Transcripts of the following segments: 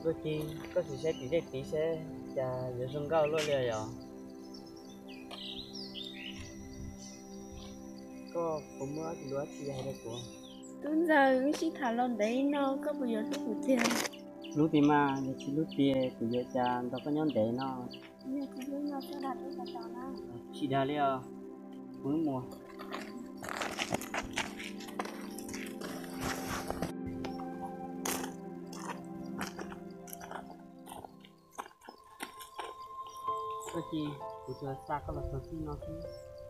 Koj tsis saib tim dej tid seb cas yuav zoo nkauj luaj li yom? Koj puas muaj dab tsi hais rau kuv? Tub ntxawm, wb sib tham los ntev no koj puas yuav hlub kuv tiag? Hlub tiag mas, yog tsis hlub tiag kuv yuav cas nrog koj nyob ntev no? Tsis dag li os, kuv mus. Koj cia kuv tsuas xa koj los txog txij no xwb,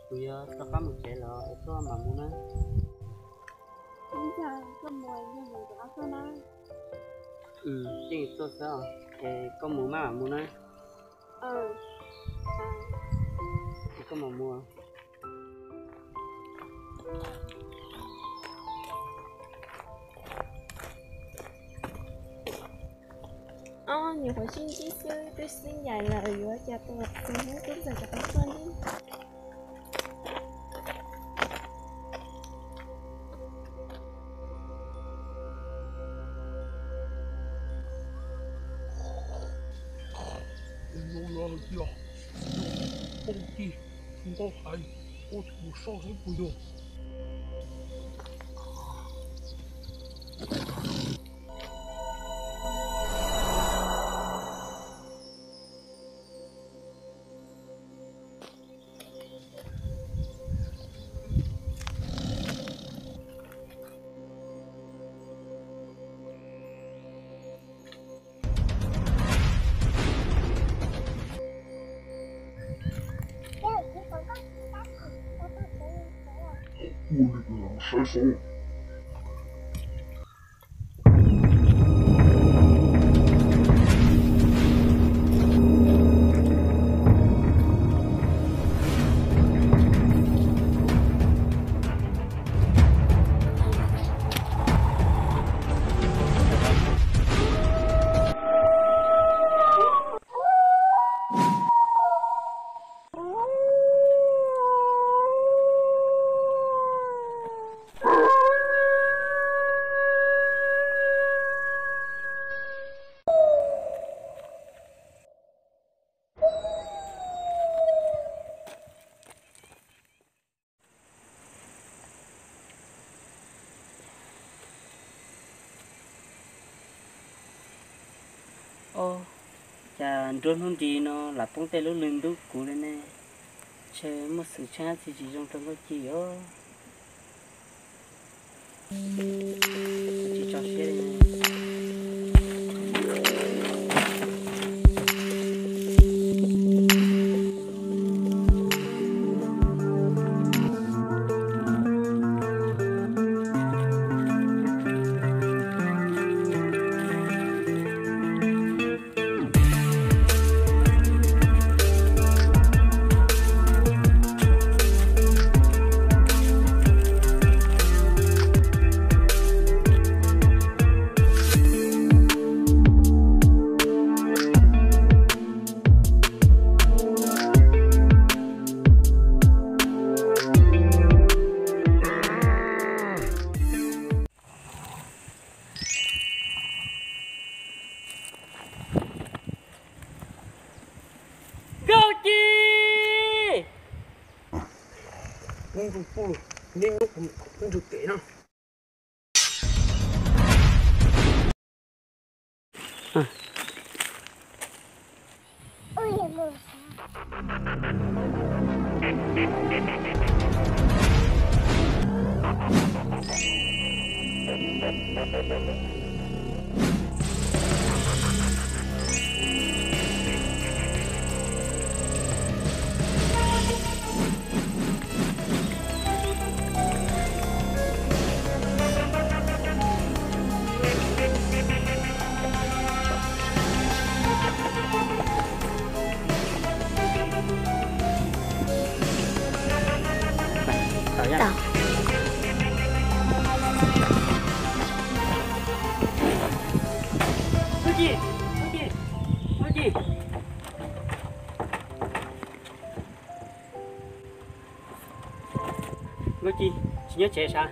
kuv yuav rov qab mus tsev lawm es koj mam mus na. Koj mus, yeej tuaj xwb os, es koj mus maj mam mus na. Es koj mam mus. Ob, nyuam qhuav sib ntsib xwb twb xeeb yaim lawm, yuav cas tus hlub tub ntxawm rov qab tuaj li. Tus no yog poob ci, ntaub hais, ua tus sau xeeb puas yog? Ua li saib xwb. Os, cas nruab hnub nti no lam poob tej lub lw ntub kuv li ne? Ntshe muaj xwm txheej dab tsi tsis zoo rau Nkauj Ci os. Tsis tso siab li. Nkauj Ci! Neb ntug poj, neb nyob kuv ntug kev no. Nkauj Ci, tsis nyob tsev sav?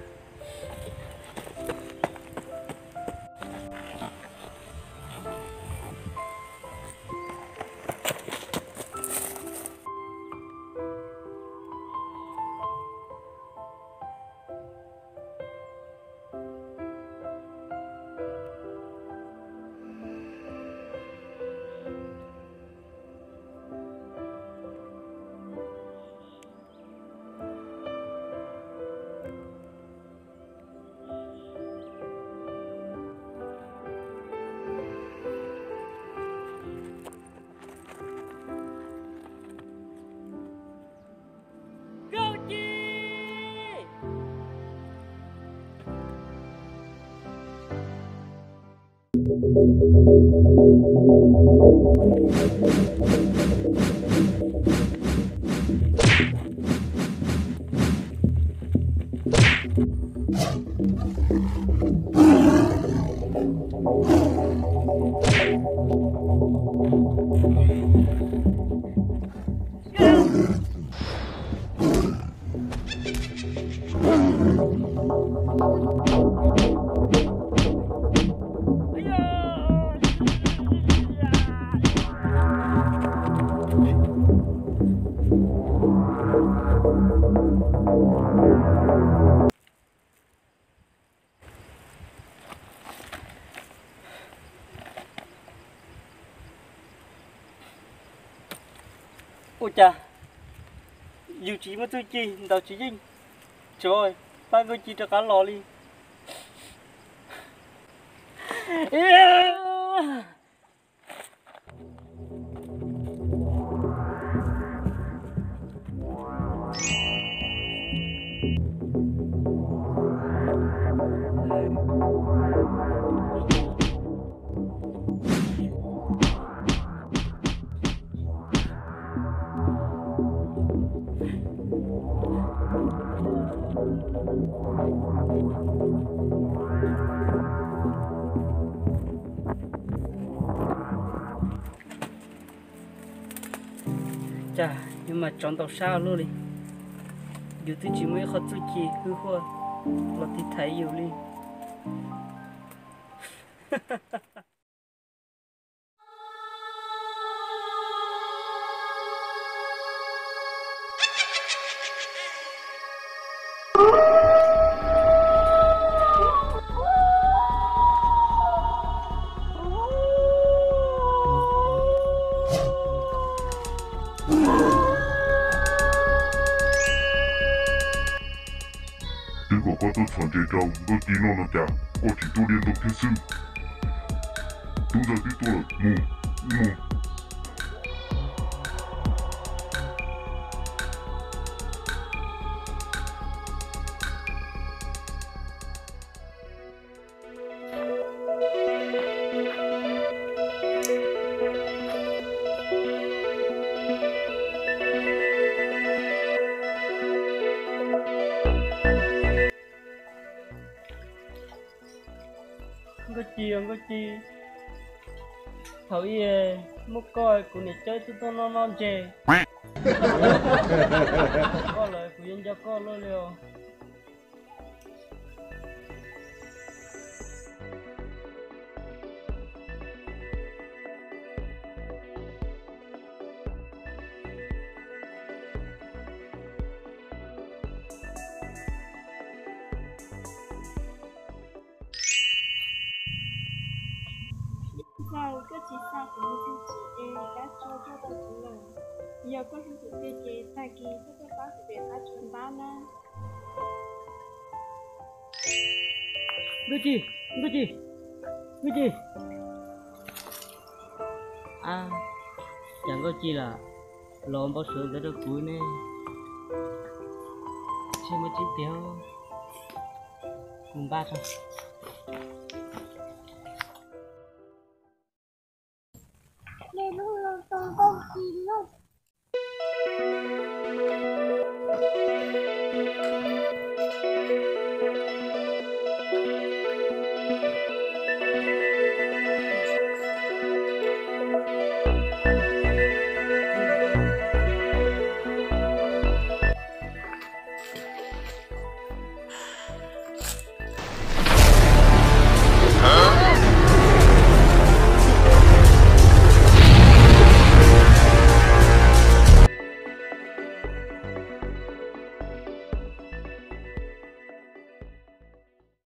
Ua cas yus tsis muaj txuj ci ntaus tsis yeej, tsuav pab Nkauj Ci rov qab los li. Cas yuav mas tsov ntaus sab ua luaj li. Yus twb tsis muaj ib qho txuj ci hwj huaj los tiv thaiv yus li. Twb kom koj tuaj txhom ntses rau Nkauj Ci noj no cas koj tseem tuaj liab ntau thiab xwb. Tub ntxawg twb tuaj lawm, mus, mus. Nkauj Ci, Nkauj Ci, thaum ub muaj koj kuv niam coj ib tug tuaj noj noj ntses. Koj lawm kuv yeej nco koj luaj li os. Ntxawm, koj tsis xa kuv mus txog tsev es kab tso coj tau kuv lawm. Yog koj hlub kuv tiag ces tag kis koj tuaj pab kuv pem qab tsuas ntab na. Nkauj Ci, Nkauj Ci, Nkauj Ci. Ab, cas Nkauj Ci lam los npau suav ntawd rau kuv ne? Ntshe muaj tseeb tiag, kuv npaj tso. Nej lub loo tau Nkauj Ci lub.